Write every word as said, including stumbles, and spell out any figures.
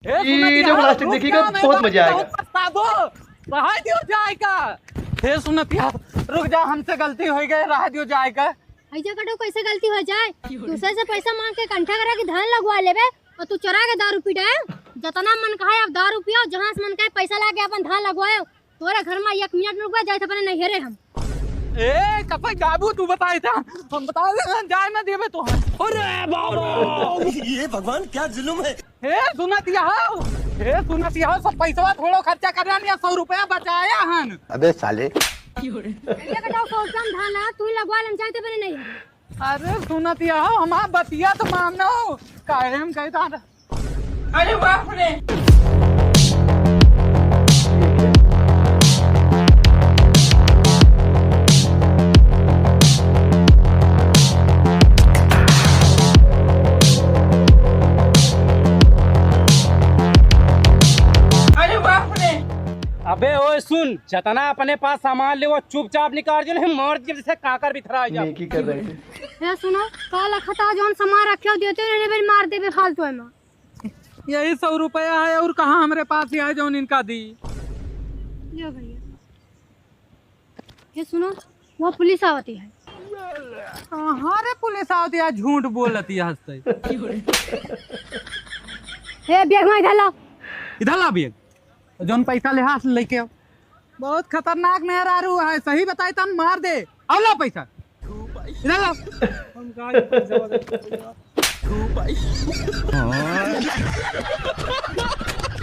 हे ई सुनतिया, जो प्लास्टिक रुक देखिएगा, जा, मैं बहुत मजा आएगा। बहुत पछताबो। रहा दियो जाए का। हे सुनतिया, रुक जा, हमसे गलती होइ गए, रहा दियो जाए का। ऐसे कटो कैसे गलती होइ जाए? दूसरे से पैसा मांग के कंठा करा के धान लगवा लेबे और तू चोरा के दारू पी जाए। जतना मन कहा अब दारू पियो, जहाँ से मन कहे पैसा लाके अपन धान लगवायो। तोरे घर में एक मिनट रुकबे, जाइत अपने नैहरे हम। ए, कपै जाबू तू बताई था, हम बता दे, जाए ना देबे तो हम। अरे बाबा! ये भगवान क्या जुल्म है। हे सुनतिया हो, हे सुनतिया हो, सब पैसवा थोड़ो खर्चा कर रहा, सौ रुपया बचाया हन। अबे साले। ये कटाओ सौ रुपया में धान लगा, तू ही लगवा ले, हम जाइत अपने नैहरे। अरे सुनतिया हो, हमार बतिया तो मानो, काहे हम कहता। अरे बाप रे। अरे बाप रे। अबे ओए सुन, जतना अपने पास सामान ले वो चुपचाप निकाल जो, नहीं मार दिए जैसे काकर बिथरा जा। नेकी कर रहे थे। ए सुनो, काल अखता जौन सामान रखे हो देते हो, नहीं बेर मार देबे फालतू है माँ। यही सौ रुपया है और कहाँ हमरे पास ही है जौन इनका दी। लो भैया। ये सुनो, वो पुलिस आवती है। हाँ रे, पुलिस आवती है, झूठ बोलती है, हंसते। हे, बैग में इधर लाओ। इधर ला बैग। जौन पैसा ले हाथ लेके आओ। बहुत खतरनाक मेहरारू है, सही बताई तन मार दे। आओ ला पैसा। इधर लाओ। हम कहाँ के पैसा वाले?